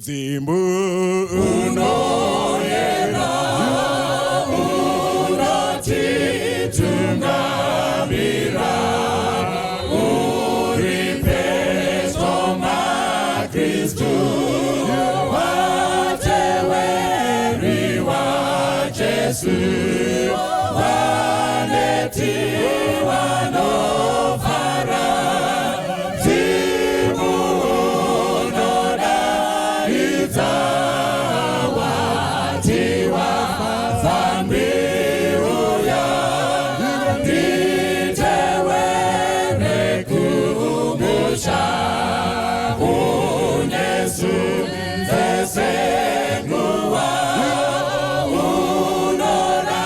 Mudzimu unoyera unotitungamira, uri pedyo maKristu, vateveri vaJesu, vaneti vanofara. Mudzimu unodaidza, wati vafambi uya, nditevere kumusha, unesu dzese nguva, unoda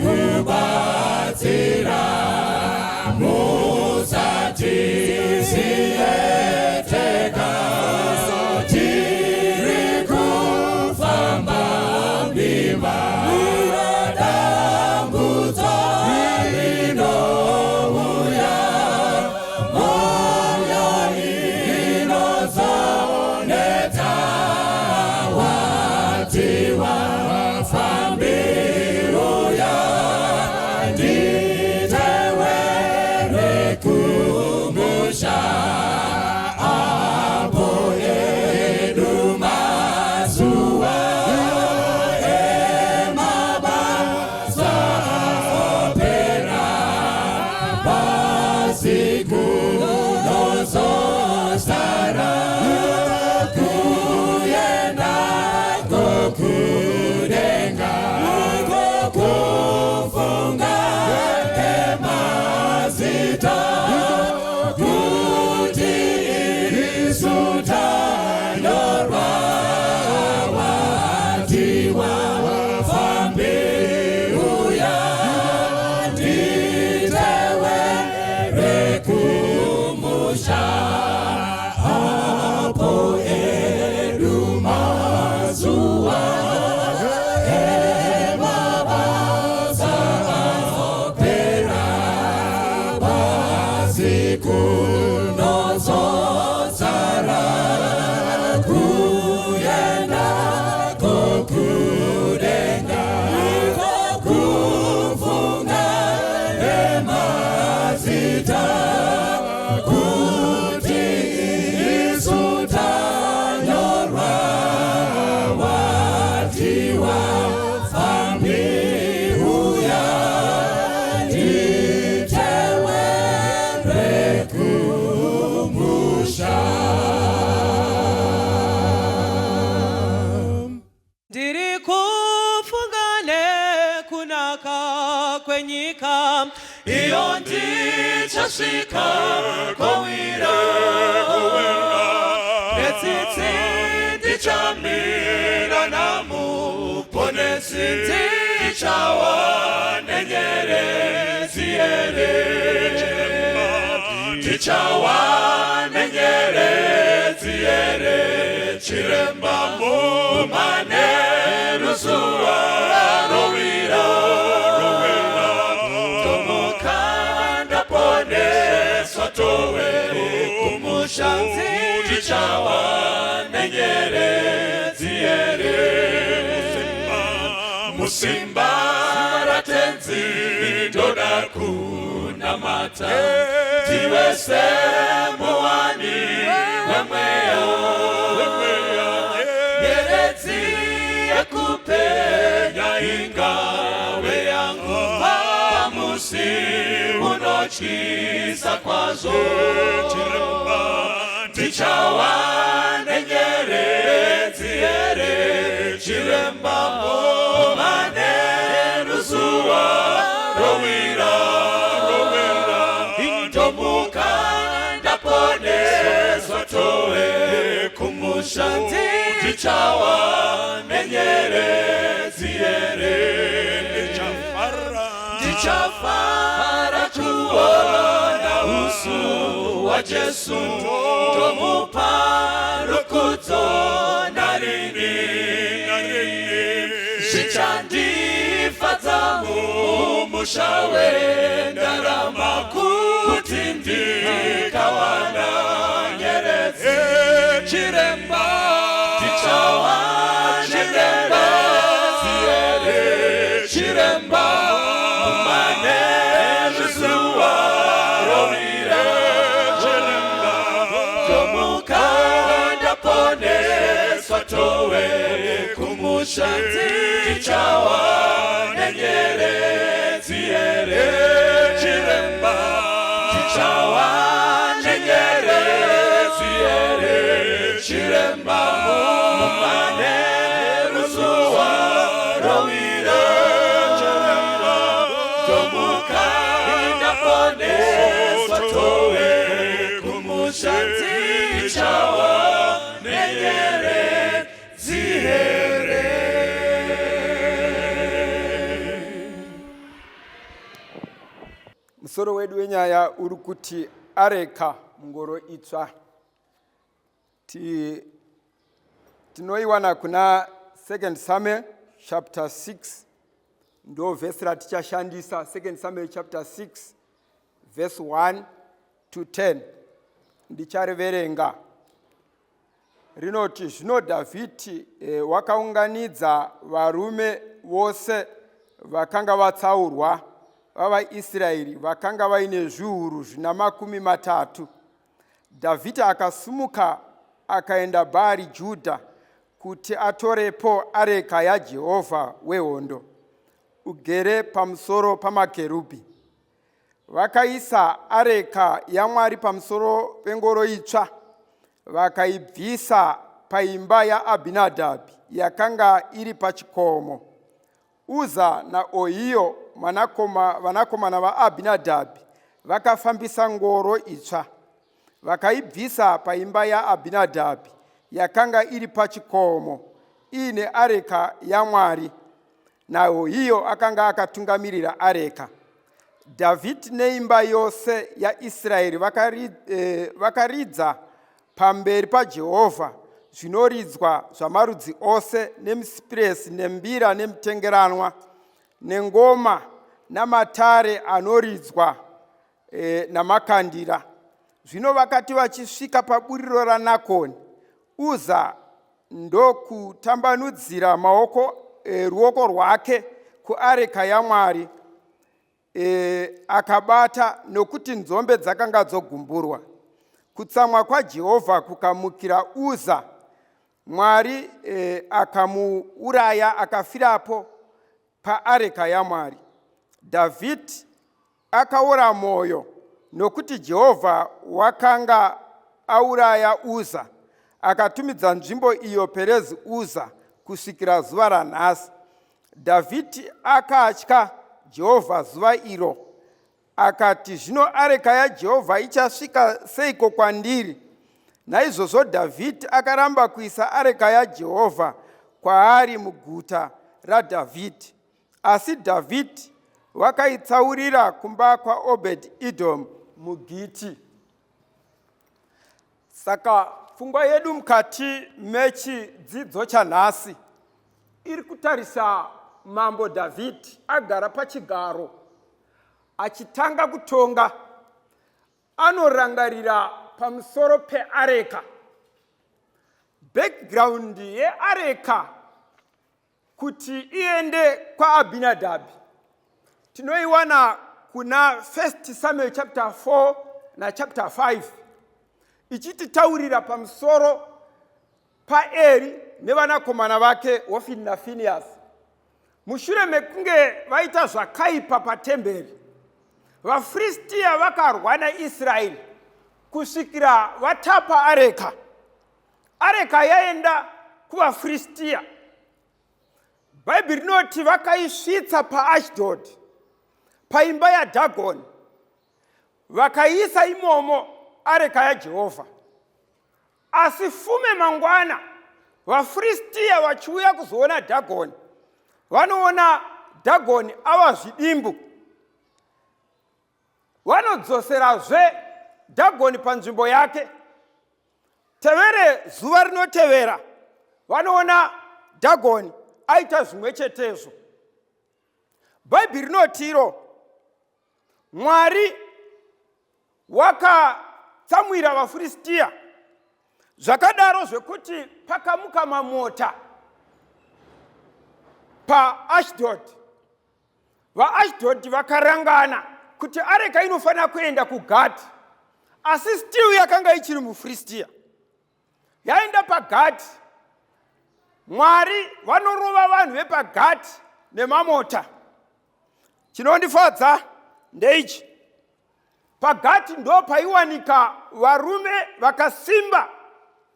kubatsira, musatisiye tega, tiri kufamba murima, dambudzo rinouya, moyo inozoneta, wati vafambi uya, nditevere kumusha, apo edu mazuva emabasa opera, pasi kunozosara, kuenda kokudenga, kufunga nemazita, kuti isu tanyorwa, wati vafambi uya, nditevere kumusha, apo edu mazuva emabasa opera, pasi kunozosara, kuenda kokudenga, kufunga nemazita, kuti isu tanyorwa, wati vafambi uya, nditevere kumusha. Ndiri kufunga nekunaka kwenyika iyo ndichasvika kowira, netsitsi ndichamira naMuponesi, ndichawane nyeredzi here, tichawane nyeredzi here, chiremba, manheru zuva rovira, tomuka ndaponeswa, towe kumusha, tichawane nyeredzi here, musimba raTenzi ndoda kunamata, tive semuwani wemweya, nyeredzi yekupenya ingave yangu pamusi unotyisa kwazvo, tichawane nyeredzi here, chiremba, manheru zuva rovira, ndomuka ndaponeswa, towe kumusha, tichawane nyeredzi here, ndichafara kuona uso waJesu, ndomupa rukudzo narini, zvichandifadza mumusha wendarama, kuti ndikawana nyeredzi, chiremba. kumusha tichawa nenyeredzi here chiremba tichawa nenyeredzi here chiremba mumane ruzuva rowira chiremba tomuka ndaponeswa tove kumusha tichawa nenyeredzi here. Musoro wedu wenyaya uri kuti areka mungoro itsva. Tinoiwana kuna 2 Samuel chapter 6, ndo vhesi ratichashandisa. 2 Samuel chapter 6 verse 1 to 10, ndichariverenga. Rinoti, "Zvino Dhavhidhi wakaunganidza varume vose vakanga vatsaurwa vavaIsraeri, vakanga vaine zviuru zvina 30. Dhavhidhi akasimuka akaenda Bhaari Judha kuti atorepo areka yaJehovha wehondo, ugere pamusoro pamakerubhi. Vakaisa areka yaMwari pamusoro pengoro itsva, vakaibvisa paimba yaAbhinadhabhi yakanga iri pachikomo. Uza naOhiyo, vanakomana vaAbhinadhabhi, vakafambisa ngoro itsva, vakaibvisa paimba yaAbhinadhabhi yakanga iri pachikomo, iine areka yaMwari, naOhiyo akanga akatungamirira areka. Dhavhidhi neimba yose yaIsraeri vakaridza pamberi paJehovha zvinoridzwa zvamarudzi ose, nemisipuresi, nembira, nemitengeranwa, nengoma, namatare anoridzwa, namakandira. Zvino vakati vachisvika paburiro raNakoni, Uza ndokutambanudzira maoko ruoko rwake kuareka yaMwari, akabata, nokuti nzombe dzakanga dzogumburwa. Kutsamwa kwaJehovha kukamukira Uza, Mwari akamuuraya, akafirapo paareka yaMwari. Dhavhidhi akaora mwoyo nokuti Jehovha wakanga auraya Uza. Akatumidza nzvimbo iyo Perezi Uza kusvikira zuva ranhasi. Dhavhidhi akatya Jehovha zuva iro, akati, 'Zvino areka yaJehovha ichasvika seiko kwandiri?' Naizvozvo Dhavhidhi akaramba kuisa areka yaJehovha kwaari muguta raDhavhidhi, asi Dhavhidhi wakaitsaurira kumba kwaObed Edom muGiti." Saka pfungwa yedu mukati mechidzidzo chanhasi iri kutarisa Mambo Dhavhidhi agara pachigaro achitanga kutonga, anorangarira pamusoro peareka. Background yeareka kuti iende kwaAbhinadhabhi tinoiwana kuna 1 Samuel chapter 4 nachapter 5, ichititaurira pamusoro paEri nevanakomana vake Hofini naFiniyasi. Mushure mekunge vaita zvakaipa patemberi, vaFiristiya vakarwa naIsraeri kusvikira vatapa areka. Areka yaenda kuvaFiristiya, Bhaibheri rinoti vakaisvitsa paAshdhodhi, paimba yaDhagoni, vakaiisa imomo areka yaJehovha. Asi fume mangwana, vaFiristiya vachiuya kuzoona Dhagoni, vanoona Dhagoni ava zvidimbu. Vanodzoserazve Dhagoni panzvimbo yake. Tevere zuva rinotevera, vanoona Dhagoni aita zvimwe chetezvo. Bhaibheri rinotiro Mwari wakatsamwira vaFiristiya zvakadaro zvekuti pakamuka mamota paAshdod. VaAshdod vakarangana kuti areka inofanira kuenda kuGati, asi still yakanga ichiri muFiristiya. Yaenda paGati. Mwari vanorova vanhu vepaGati nemamota. Chinondifadza ndeichi, paGati ndo paiwanika varume vakasimba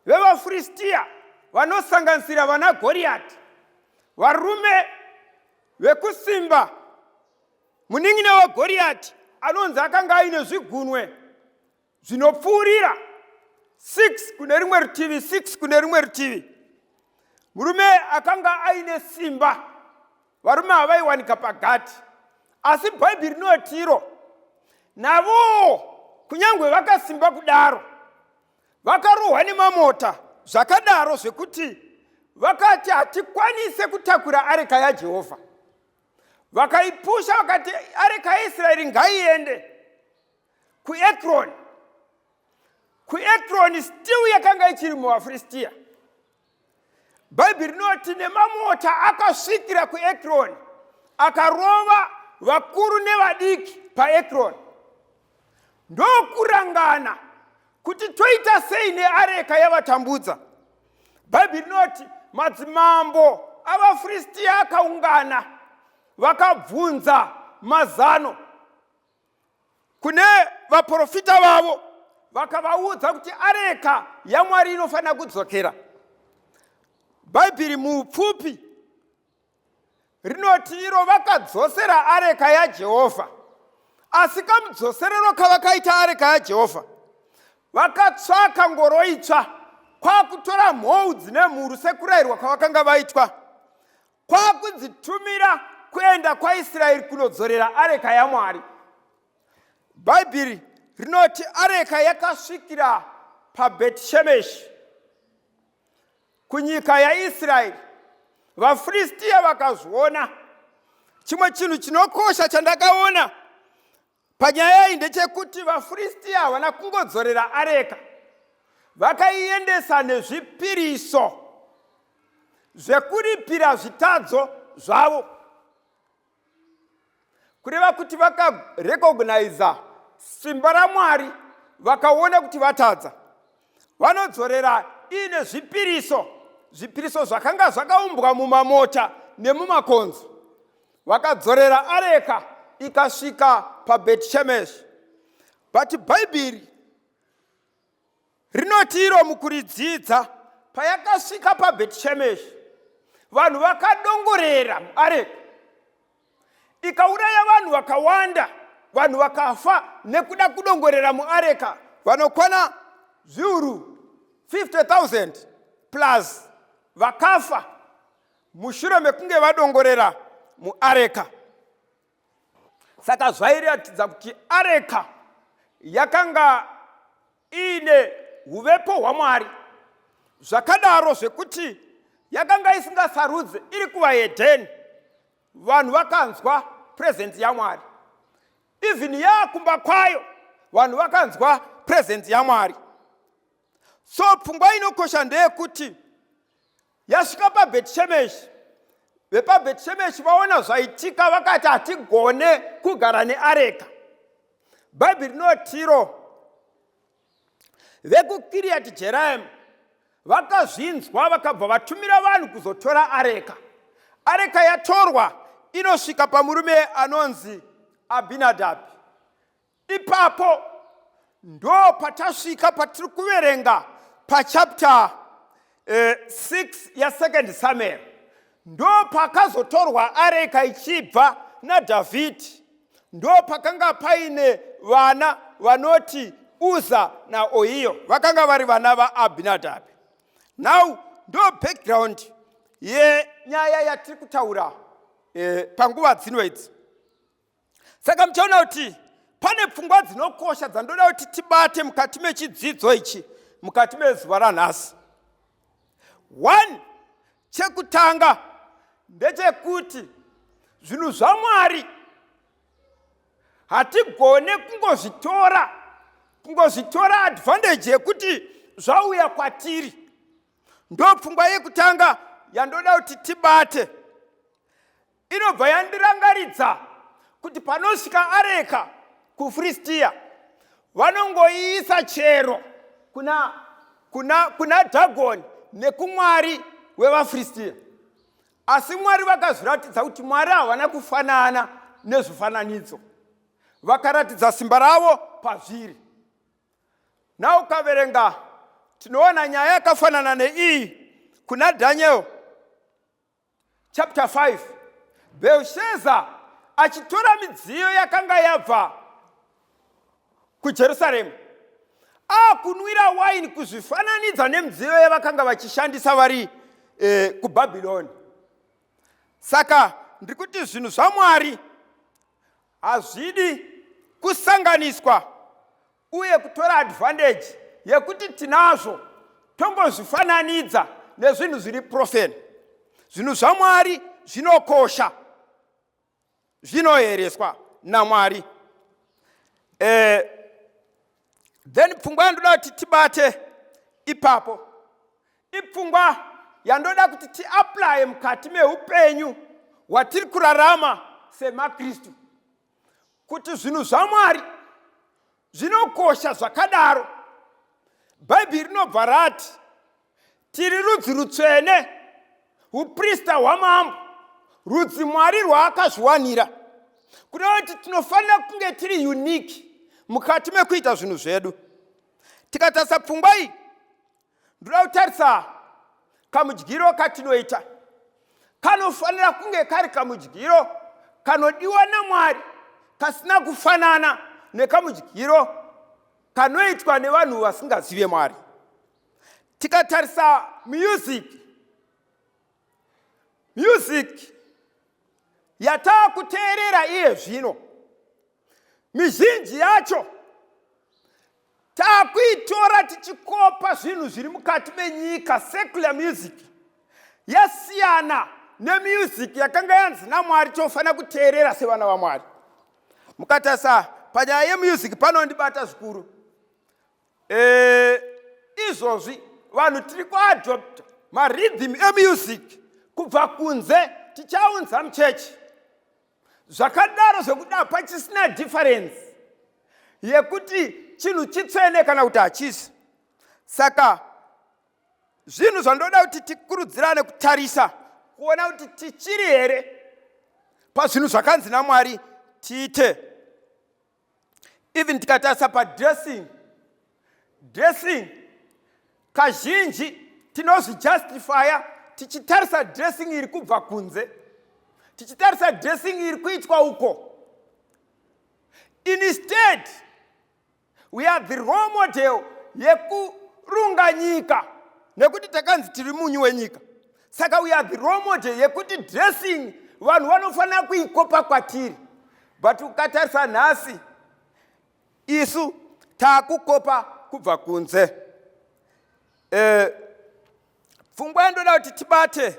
vevaFiristiya vanosanganisira vana Goriyati, varume vekusimba. Munin'ina waGoriyati anonzi akanga aine zvigunwe zvinopfuurira 6 kune rimwe rutivi, 6 kune rimwe rutivi. Murume akanga aine simba. Varume havaiwanika paGati, asi Bhaibheri rinotiro navowo kunyange vakasimba kudaro vakarohwa nemamota zvakadaro zvekuti vakati hatikwanise kutakura areka yaJehovha. Vakaipusha vakati areka yaIsraeri ngaiende kuEkroni. KuEkroni still yakanga ichiri muvaFiristiya. Bhaibheri rinoti nemamota akasvikira kuEkroni akarova vakuru nevadiki paEkroni. Ndokurangana kuti toita sei neareka yavatambudza. Bhaibheri rinoti madzimambo avaFiristiya akaungana vakabvunza mazano kune vaprofita vavo, vakavaudza kuti areka yaMwari inofanira kudzokera. Bhaibheri muupfupi rinoti iro vakadzosera areka yaJehovha, asi kamudzoserero kavakaita areka yaJehovha, vakatsvaka ngoro itsva kwakutora mhou dzine mhuru sekurayirwa kwavakanga vaitwa, kwakudzitumira kuenda kwaIsraeri kunodzorera areka yaMwari. Bhaibheri rinoti areka yakasvikira paBhetishemeshi kunyika yaIsraeri. VaFiristiya vakazviona. Chimwe chinhu chinokosha chandakaona panyaya iyi ndechekuti vaFiristiya havana kungodzorera areka, vakaiendesa nezvipiriso zvekuripira zvitadzo zvavo, kureva kuti vakarekognaiza simba raMwari, vakaona kuti vatadza, vanodzorera iine zvipiriso, zvipiriso zvakanga zvakaumbwa mumamota nemumakonzo. Vakadzorera areka ikasvika paBhetishemeshi. But Bhaibheri rinoti iro mukuridzidza, payakasvika paBhetishemeshi vanhu vakadongorera muareka, ikauraya vanhu vakawanda. Vanhu vakafa nekuda kudongorera muareka vanokwana zviuru 50,000 plus vakafa mushure mekunge vadongorera muareka. Saka zvairatidza kuti areka yakanga iine huvepo hwaMwari zvakadaro zvekuti yakanga isingasarudze iri kuvaHedheni. Vanhu vakanzwa presence yaMwari, even yaakumba kwayo vanhu vakanzwa presence yaMwari. So pfungwa inokosha ndeyekuti yasvika paBhetishemeshi, vepaBhetishemeshi vaona zvaitika vakati hatigone kugara neareka. Bhaibheri rinotiro vekuKiriati Jeraimu vakazvinzwa vakabva vatumira vanhu kuzotora areka. Areka yatorwa inosvika pamurume anonzi Abhinadhabhi. Ipapo ndo patasvika patiri kuverenga pachapter 6 yasecond Samuel. Ndo pakazotorwa areka ichibva naDhavhidhi. Ndo pakanga paine vana vanoti Uza naOhiyo, vakanga vari vana vaAbhinadhabhi. Now ndo background yenyaya yatiri kutaura panguva dzino idzi. Saka muchaona kuti pane pfungwa dzinokosha dzandoda kuti tibate mukati mechidzidzo ichi, mukati mezuva ranhasi. One, chekutanga ndechekuti zvinhu zvaMwari hatigone kungozvitora advantage yekuti zvauya kwatiri. Ndo pfungwa yekutanga yandoda kuti tibate. Inobva yandirangaridza kuti panosvika areka kuFiristiya vanongoiisa chero kuna Dhagoni nekumwari wevafiristiya. Asi Mwari vakazviratidza kuti Mwari havana kufanana nezvifananidzo, vakaratidza simba ravo pazviri. Now ukaverenga tinoona nyaya yakafanana neiyi kuna Daniel chapter 5, Belshazzar achitora midziyo yakanga yabva kuJerusarema akunwira waini kuzvifananidza nemidziyo yavakanga vachishandisa vari kuBhabhironi. Saka ndiri kuti zvinhu zvaMwari hazvidi kusanganiswa uye kutora advantage yekuti tinazvo tongozvifananidza nezvinhu zviri profane. Zvinhu zvaMwari zvinokosha, zvinoereswa naMwari. Then pfungwa yandoda kuti tibate ipapo ipfungwa yandoda kuti tiapplye mukati meupenyu hwatiri kurarama semaKristu, kuti zvinhu zvaMwari zvinokosha zvakadaro. Bhaibheri rinobva rati tiri rudzi rutsvene, uprista hwamambo, rudzi Mwari rwaakazviwanira, kureva kuti tinofanira kunge tiri unique mukati mekuita zvinhu zvedu. Tikatarisa pfungwa iyi, ndoda kutarisa kamudyiro katinoita kanofanira kunge kari kamudyiro kanodiwa naMwari, kasina kufanana nekamudyiro kanoitwa nevanhu vasingazive Mwari. Tikatarisa music yataakuteerera iye zvino, mizhinji yacho taakuitora tichikopa zvinhu zviri mukati menyika. Secular music yasiyana nemusic yakanga yanzi naMwari tofanira kuteerera sevana vaMwari. Mukatarisa panyaya yemusic panondibata zvikuru. Izvozvi vanhu tiri kuadopta marhythm emusic kubva kunze, tichaunza muchechi zvakadaro, zvekuda pachisina difference yekuti chinhu chitsvene kana kuti hachisi. Saka zvinhu zvandoda kuti tikurudzirane kutarisa, kuona kuti tichiri here pazvinhu zvakanzi naMwari tiite. Even tikatarisa padressing, dressing kazhinji tinozvijustifya tichitarisa dressing iri kubva kunze, tichitarisa dressing iri kuitwa uko. Instead we are the role model yekurunga nyika, nekuti takanzi tiri munyu wenyika. Saka we are the role model yekuti dressing vanhu vanofanira kuikopa kwatiri, but ukatarisa nhasi isu taakukopa kubva kunze. Pfungwa yandoda kuti tibate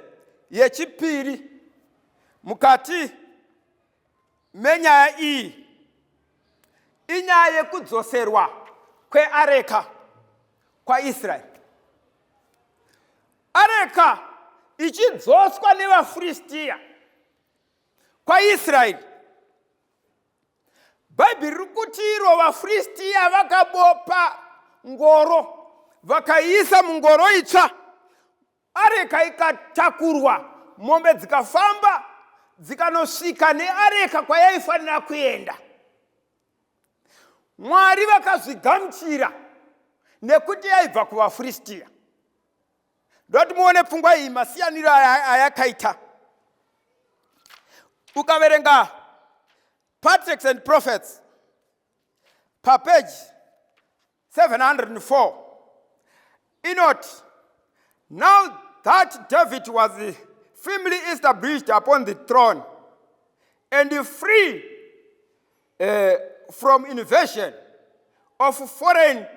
yechipiri mukati menyaya iyi inyaya yekudzoserwa kweareka kwaIsraeri. Areka ichidzoswa nevafiristiya kwaIsraeri, Bhaibheri riri kuti iro vafiristiya vakabopa ngoro, vakaiisa mungoro itsva, areka ikatakurwa, mombe dzikafamba dzikanosvika neareka kwayaifanira kuenda. Mwari vakazvigamuchira nekuti yaibva kuvafiristiya. Ndoti muone pfungwa iyi masiyaniro ayakaita. Ukaverenga Patriarchs and Prophets papeji 704, inoti, "Now that David was firmly established upon the throne and free from invasion of foreign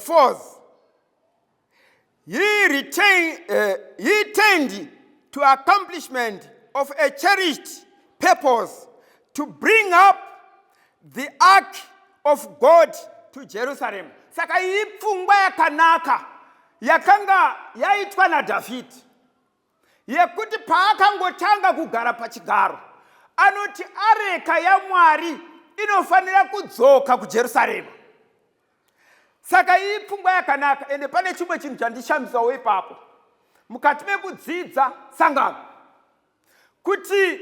foes, he turned to accomplishment of a cherished purpose to bring up the ark of God to Jerusalem." Saka iyi pfungwa yakanaka yakanga yaitwa naDhavhidhi yekuti paakangotanga kugara pachigaro anoti areka yaMwari inofanira kudzoka kuJerusarema. Saka iyi pfungwa yakanaka. Ende pane chimwe chinhu chandishamisawo ipapo. Mukati mekudzidza sangano kuti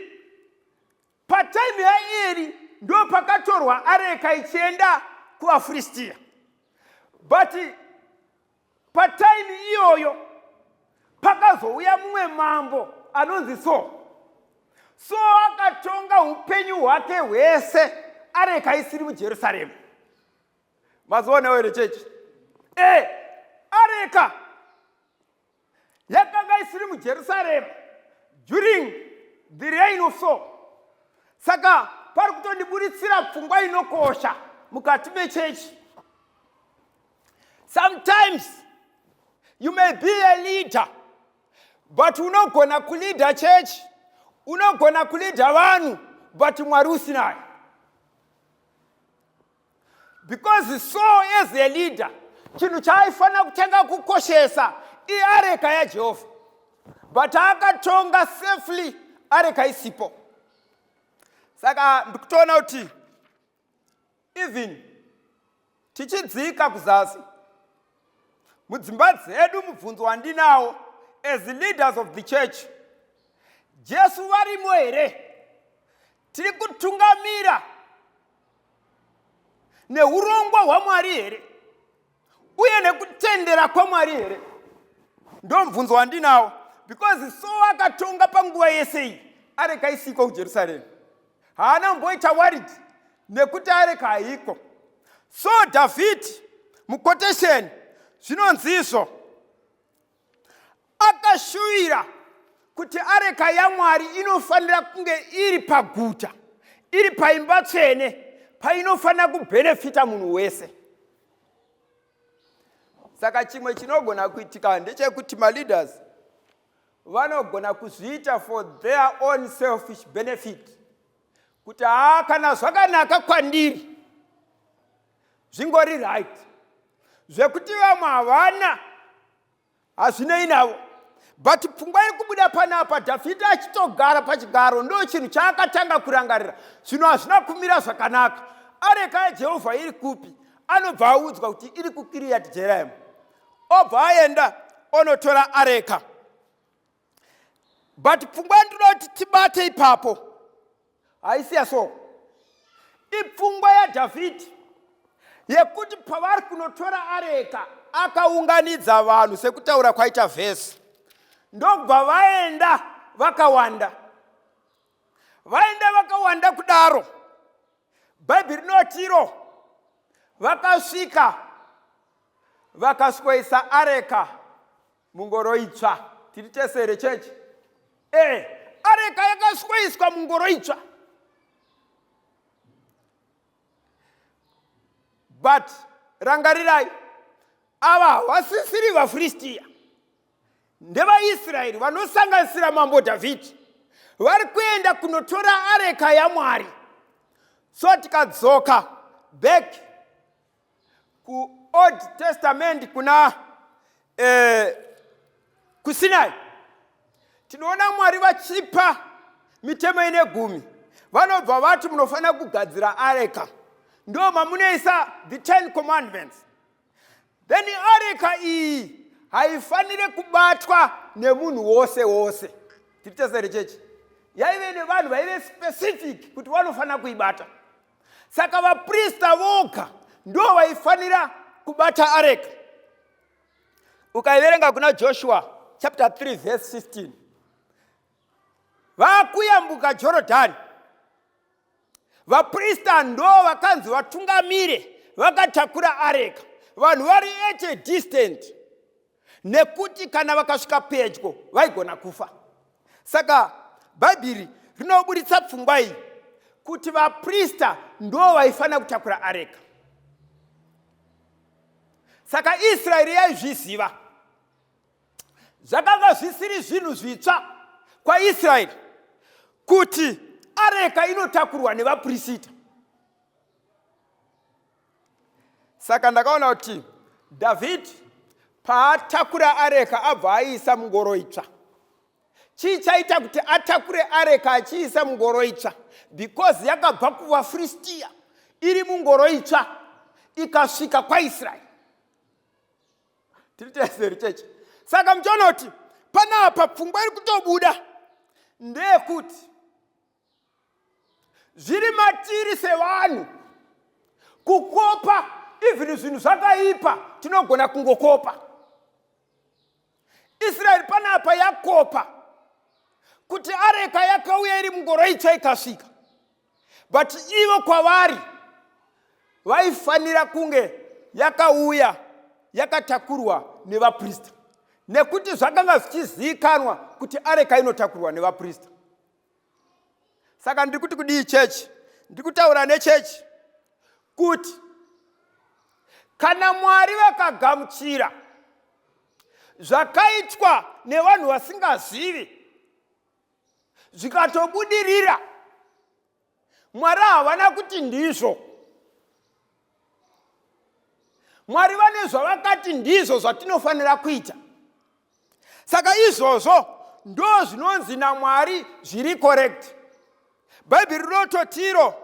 pataimi yaEri ndo pakatorwa areka ichienda kuvaFiristiya, but pataimi iyoyo pakazouya mumwe mambo anonzi So. So akatonga upenyu hwake hwese areka isiri muJerusarema. Mazionawo here, chechi? E, areka yakanga isiri muJerusarema during the reign of Saul. Saka pari kutondiburitsira pfungwa inokosha mukati mechechi. Sometimes you may be a leader, but unogona kuleada church, unogona kuleada vanhu, but Mwari usinayo, because Saul as a leader, chinhu chaaifanira kutanga kukoshesa iareka yaJehovha, but akatonga safely areka isipo. Saka ndikutoona kuti even tichidzika kuzasi mudzimba dzedu, mubvunzo wandinawo as leaders of the church, Jesu varimo here? Tiri kutungamira neurongwa hwaMwari here uye nekutendera kwaMwari here? Ndo mubvunzo wandinawo, because so akatonga panguva yese iyi areka isiko kuJerusarema, haana kumboita worried nekuti areka haiko. So Dhavhidhi muquotation zvinonzizvo akashuvira kuti areka yaMwari inofanira kunge iri paguta, iri paimba tsvene, painofanira kubenefita munhu wese. Saka chimwe chinogona kuitika ndechekuti maleaders vanogona kuzviita for their own selfish benefit, kuti haa, kana zvakanaka kwandiri zvingori right, zvekuti vamwe havana hazvinei navo. But pfungwa iri kubuda panapa, Dhavhidhi achitogara pachigaro, ndo chinhu chaakatanga kurangarira: zvinhu hazvina kumira zvakanaka, areka yaJehovha iri kupi? Anobva audzwa kuti iri kuKiriyati Jearaimu. Obva aenda onotora areka. But pfungwa yandinoda kuti tibate ipapo haisi yaSo, ipfungwa yaDhavhidhi yekuti pavari kunotora areka, akaunganidza vanhu sekutaura kwaita vhesi, ndobva vaenda vakawanda. Vaenda vakawanda kudaro, Bhaibheri rinotiro vakasvika vakaswesa areka mungoro itsva. Tiri tese here, chechi? E, areka yakasweiswa mungoro itsva. But rangarirai, ava havasisiri vaFiristiya, ndevaIsraeri vanosanganisira Mambo Dhavhidhi vari kuenda kunotora areka yaMwari. So tikadzoka back kuOld Testament kuna kuSinai, tinoona Mwari vachipa mitemo ine gumi. Vanobva vati munofanira kugadzira areka, ndo mamunoisa the 10 commandments. Then areka iyi haifaniri kubatwa nemunhu wose wose. Tiri tese here, chechi? Yaive nevanhu vaive specific kuti vanofanira kuibata. Saka vaprista voga ndo vaifanira kubata areka. Ukaiverenga kuna Joshua chapter 3 verse 15, vakuyambuka Jorodhani, vaprista ndo vakanzi vatungamire vakatakura areka, vanhu vari at a distant, nekuti kana vakasvika pedyo vaigona kufa. Saka Bhaibheri rinoburitsa pfungwa iyi kuti vaprista ndo vaifanira kutakura areka. Saka Israeri yaizviziva, zvakanga zvisiri zvinhu zvitsva kwaIsraeri kuti areka inotakurwa nevaprista. Saka ndakaona kuti Dhavhidhi paatakura areka, abva aiisa mungoro itsva. Chii chaita kuti atakure areka achiisa mungoro itsva? Because yakabva kuvaFiristiya iri mungoro itsva, ikasvika kwaIsraeri. Tiri tese here, chechi? Saka muchiona kuti Panapa pfungwa iri kutobuda ndeyekuti zviri matiri sevanhu kukopa even zvinhu zvakaipa tinogona kungokopa. Israeri panapa yakopa kuti areka yakauya iri mungoro itsva ikasvika, but ivo kwavari vaifanira kunge yakauya yakatakurwa nevaprista, nekuti zvakanga zvichizivikanwa kuti areka inotakurwa nevaprista. Saka ndiri kuti kudii chechi? Ndiri kutaura nechechi kuti kana Mwari vakagamuchira zvakaitwa nevanhu vasingazivi zvikatobudirira, Mwari havana kuti ndizvo. Mwari vane zvavakati ndizvo zvatinofanira kuita. Saka izvozvo ndo zvinonzi naMwari zviri correct. Bhaibheri rinototiro,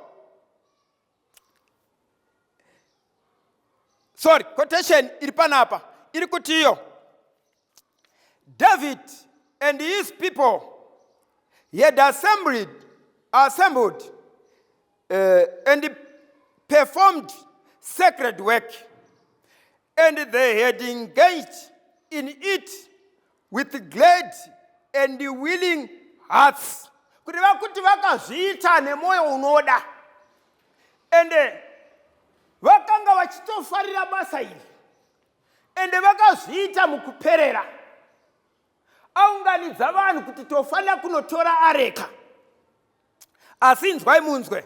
sorry, quotation iri panapa iri kutiyo, David and his people had assembled and performed sacred work, and they had engaged in it with glad and willing hearts. Kureva kuti vakazviita nemwoyo unoda, ende vakanga vachitofarira basa iri, ende vakazviita mukuperera. Aunganidza vanhu kuti tofanira kunotora areka. Asi inzwai munzwe,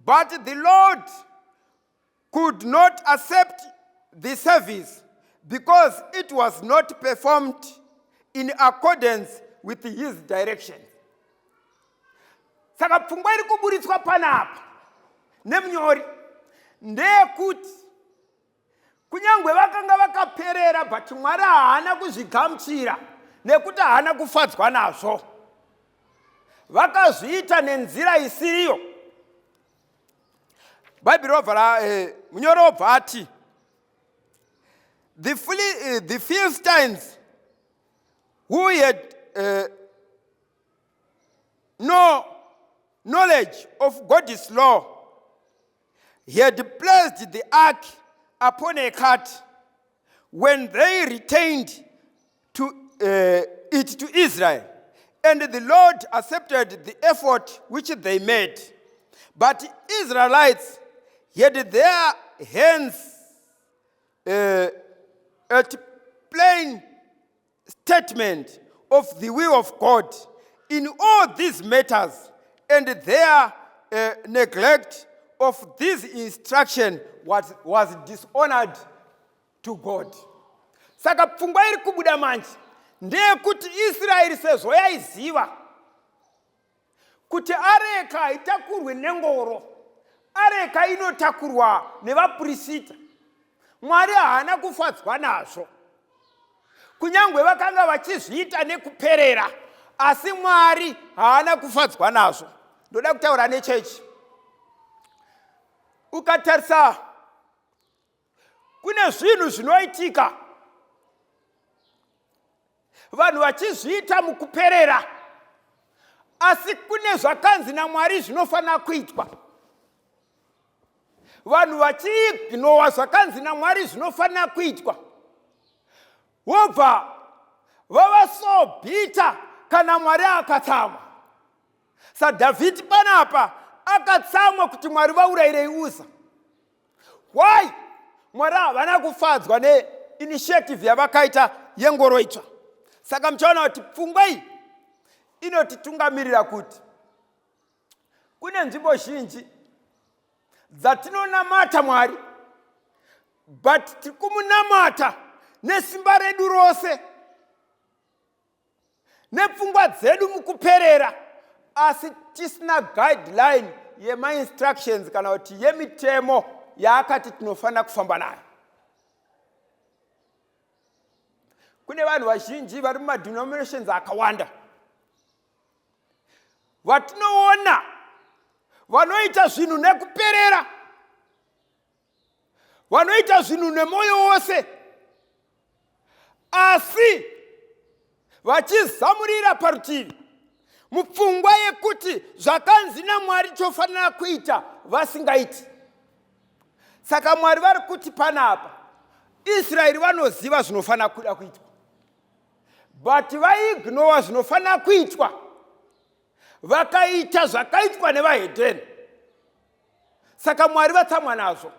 but the Lord could not accept the service because it was not performed in accordance with his direction. Saka pfungwa iri kuburitswa panapa nemunyori ndeyekuti kunyange vakanga vakaperera, but Mwari haana kuzvigamuchira nekuti haana kufadzwa nazvo. Vakazviita nenzira isiriyo. Bhaibheri robva munyori wobva ati the Philistines who had no knowledge of God's law had placed the ark upon a cart when they returned to it to Israel, and the Lord accepted the effort which they made. But Israelites had their hands at plain statement of the will of God in all these matters, and their neglect of this instruction was dishonored to God. Saka pfungwa iri kubuda manje ndeyekuti Israeri sezvo yaiziva kuti areka haitakurwe nengoro, areka inotakurwa nevapurisita, Mwari haana kufadzwa nazvo. Kunyange vakanga vachizviita nekuperera, asi Mwari haana kufadzwa nazvo. Ndoda kutaura nechechi. Ukatarisa kune zvinhu zvinoitika vanhu vachizviita mukuperera, asi kune zvakanzi naMwari zvinofanira kuitwa, vanhu vachiignowa zvakanzi naMwari zvinofanira kuitwa, wobva vava so bitter kana Mwari akatsamwa. SaDhavhidi panapa akatsamwa kuti Mwari vaurayirei Uza. Why? Mwari havana kufadzwa neinitiative yavakaita yengoro itsva. Saka muchaona kuti pfungwa iyi inotitungamirira kuti kune nzvimbo zhinji dzatinonamata Mwari, but tiri kumunamata nesimba redu rose nepfungwa dzedu mukuperera, asi tisina guideline yemainstructions kana kuti yemitemo yaakati tinofanira kufamba nayo. Kune vanhu vazhinji vari mumadenominations akawanda vatinoona vanoita zvinhu nekuperera, vanoita zvinhu nemwoyo wose, asi Vachizamurira parutivi mupfungwa yekuti zvakanzi naMwari chofanira kuita vasingaiti. Saka Mwari vari kuti panapa Israeri vanoziva zvinofanira kuda kuitwa, but vaignowa zvinofanira kuitwa, vakaita zvakaitwa nevahedheni. Saka Mwari vatsamwa nazvo.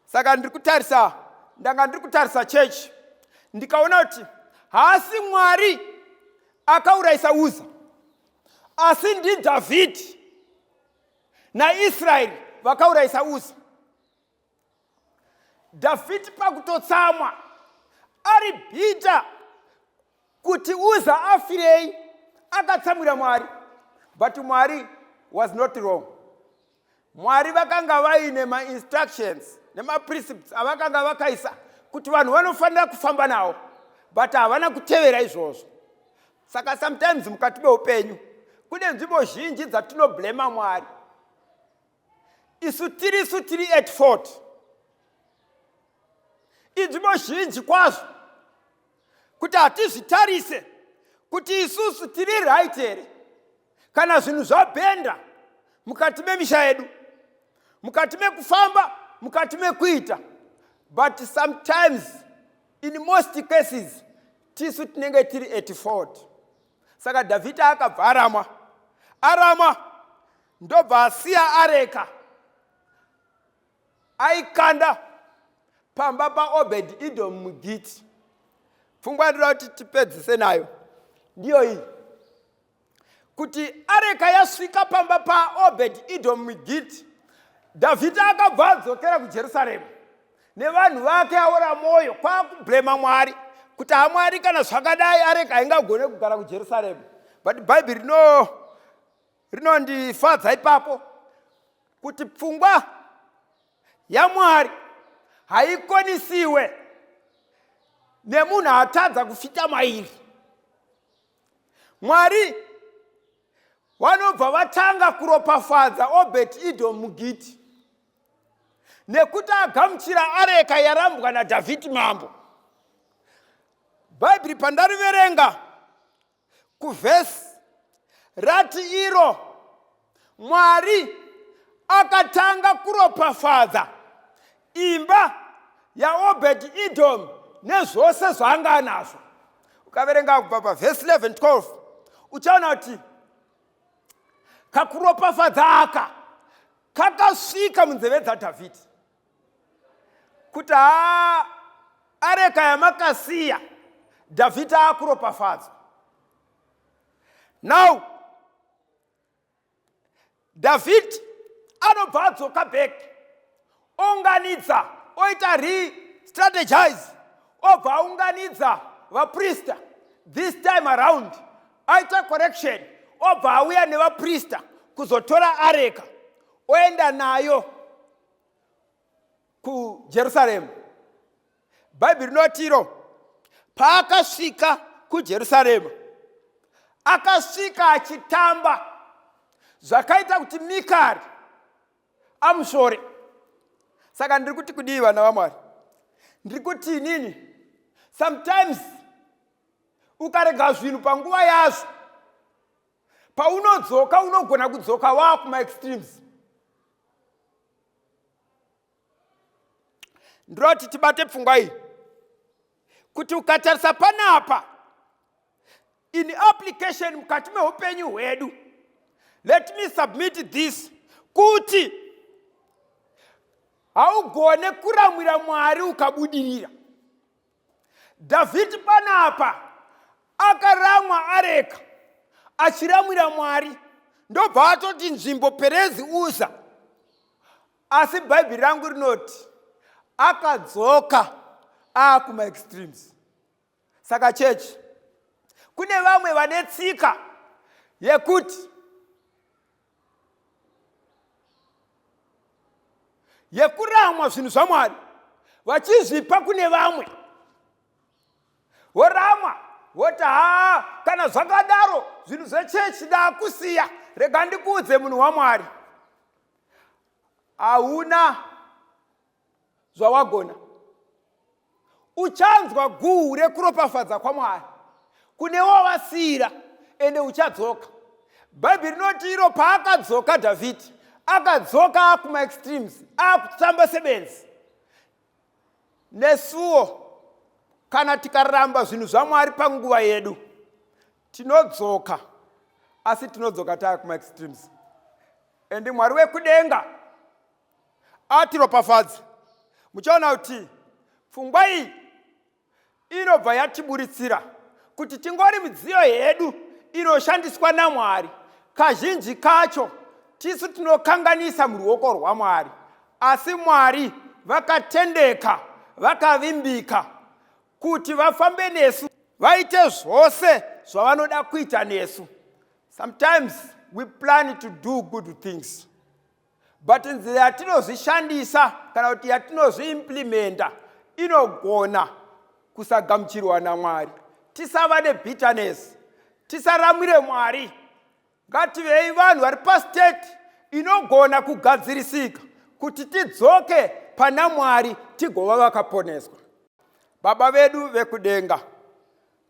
Saka ndiri kutarisa, ndanga ndiri kutarisa chechi, ndikaona kuti haasi Mwari akaurayisa Uza, asi ndiDhavhidhi naIsraeri vakaurayisa Uza. Dhavhidhi pakutotsamwa ari bhita kuti Uza afirei, akatsamwira Mwari, but Mwari was not wrong. Mwari vakanga vaine mainstructions nemaprecepts avakanga vakaisa kuti vanhu vanofanira kufamba nawo, but havana kutevera izvozvo. Saka sometimes mukati meupenyu kune nzvimbo zhinji dzatinoblema Mwari. Isu tirisu tiri at fault. Inzvimbo zhinji kwazvo kuti hatizvitarise kuti isusu tiri right here kana zvinhu zvabhenda mukati memisha yedu, mukati mekufamba, mukati mekuita. But sometimes in most cases tisu tinenge tiri at fault. Saka Dhavhidhi akabva aramwa, aramwa ndobva asiya areka aikanda pamba paObed Edom muGiti. Pfungwa ndinoda kuti tipedzise nayo ndiyo iyi, kuti areka yasvika pamba paObed Edom muGiti, Dhavhidhi akabva adzokera kuJerusarema nevanhu vake, aora mwoyo, kwakublema Mwari kuti haMwari, kana zvakadai areka haingagone kugara kuJerusarema. But Bhaibheri rinondifadza ipapo kuti pfungwa yaMwari haikonisiwe nemunhu atadza kufita mairi. Mwari vanobva vatanga kuropafadza Obed Edom muGiti nekuti agamuchira areka yarambwa naDhavhidhi mambo. Bhaibheri pandariverenga kuvhesi rati iro Mwari akatanga kuropafadza imba yaObed Edom nezvose zvaanga anazvo. Ukaverenga kubva pavhesi 11 12 uchaona kuti kakuropafadza aka kakasvika munzeve dzaDhavhidhi kuti haa, areka yamakasiya Dhavhidhi akuropafadzwa. Now Dhavhidhi anobva adzoka back, ounganidza, oita re-strategize, obva aunganidza vaprista. This time around aita correction, obva auya nevaprista kuzotora areka oenda nayo kuJerusarema. Bhaibheri rinotiro paakasvika kuJerusarema akasvika achitamba, zvakaita kuti Mikari amusvore. Saka ndiri kuti kudii, vana vaMwari? Ndiri kuti inini sometimes ukarega zvinhu panguva yazvo, paunodzoka unogona kudzoka waakumaextremes. Ndinoti tibate pfungwa iyi kuti ukatarisa panapa in application mukati meupenyu hwedu, let me submit this, kuti haugone kuramwira Mwari ukabudirira. Dhavhidhi panapa akaramwa areka achiramwira Mwari, ndobva atoti nzvimbo Perezi Uza, asi Bhaibheri rangu rinoti akadzoka aakumaextremes. Saka chechi, kune vamwe vane tsika yekuti yekuramwa zvinhu zvaMwari vachizvipa kune vamwe, voramwa voti haa, kana zvakadaro zvinhu zvechechi ndakusiya. Rega ndikuudze, munhu waMwari, hauna zvawagona. Uchanzwa guhu rekuropafadza kwaMwari kune wavasiira, ende uchadzoka. Bhaibheri rinoti iro paakadzoka Dhavhidhi, akadzoka akumaextremes, akutamba sebenzi. Nesuwo kana tikaramba zvinhu zvaMwari panguva yedu, tinodzoka, asi tinodzoka taa kumaextremes. Ende Mwari wekudenga atiropafadze. Muchaona kuti pfungwa iyi inobva yatiburitsira kuti tingori midziyo yedu inoshandiswa naMwari. Kazhinji kacho tisu tinokanganisa muruoko rwaMwari, asi Mwari vakatendeka, vakavimbika kuti vafambe nesu, vaite zvose zvavanoda kuita nesu. Sometimes we plan to do good things, but nzira yatinozvishandisa kana kuti yatinozviimplimenta inogona kusagamuchirwa naMwari. Tisava nebitterness, tisaramwire Mwari. Ngativei vanhu vari pastate inogona kugadzirisika kuti tidzoke pana Mwari, tigova vakaponeswa. Baba vedu vekudenga,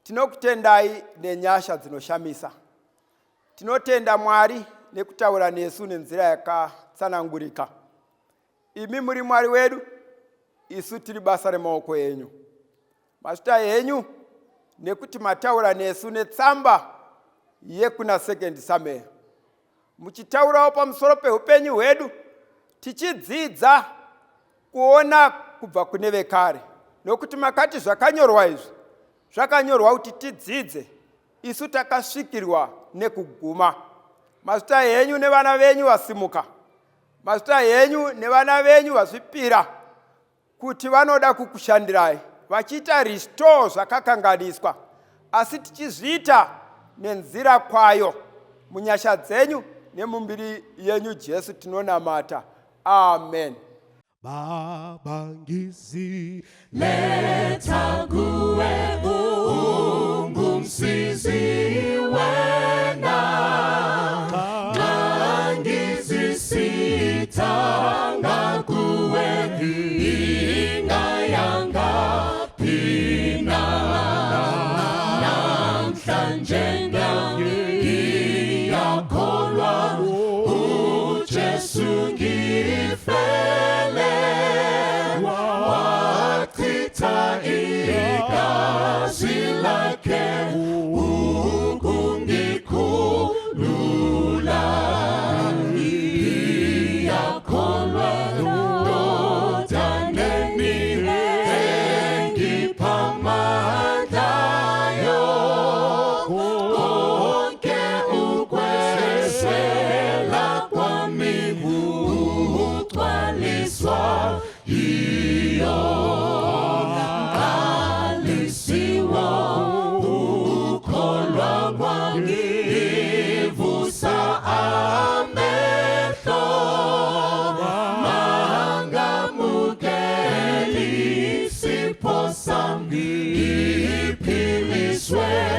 tinokutendai nenyasha dzinoshamisa. Tinotenda Mwari nekutaura nesu nenzira yakatsanangurika. Imi muri Mwari wedu, isu tiri basa remaoko enyu. Mazvita henyu nekuti mataura nesu netsamba yekuna Second Samuel, muchitaurawo pamusoro peupenyu hwedu, tichidzidza kuona kubva kune vekare, nokuti makati zvakanyorwa izvi zvakanyorwa kuti tidzidze isu takasvikirwa nekuguma. Mazvita henyu nevana venyu vasimuka. Mazvita henyu nevana venyu vazvipira kuti vanoda kukushandirai, vachiita restore zvakakanganiswa, asi tichizviita nenzira kwayo. Munyasha dzenyu nemumbiri yenyu Jesu tinonamata, amen. Baba ngiziletha kuwe, ungumsizi wena, nxa ngizisitha ngakuwe, ingayangaphi na. Namhlanje ngiyakholwa, uJesu ngifele, wachitha igazi lakhe ukungikhulula. Ngiyakholwa ndodaneni engipha amandlayo, konke ukweswela kwami kugcwaliswa yiyo. Mqalisiwo ukholwa kwami, ivusa amehlo, mangamukeli isipho sami, ngiphiliswe.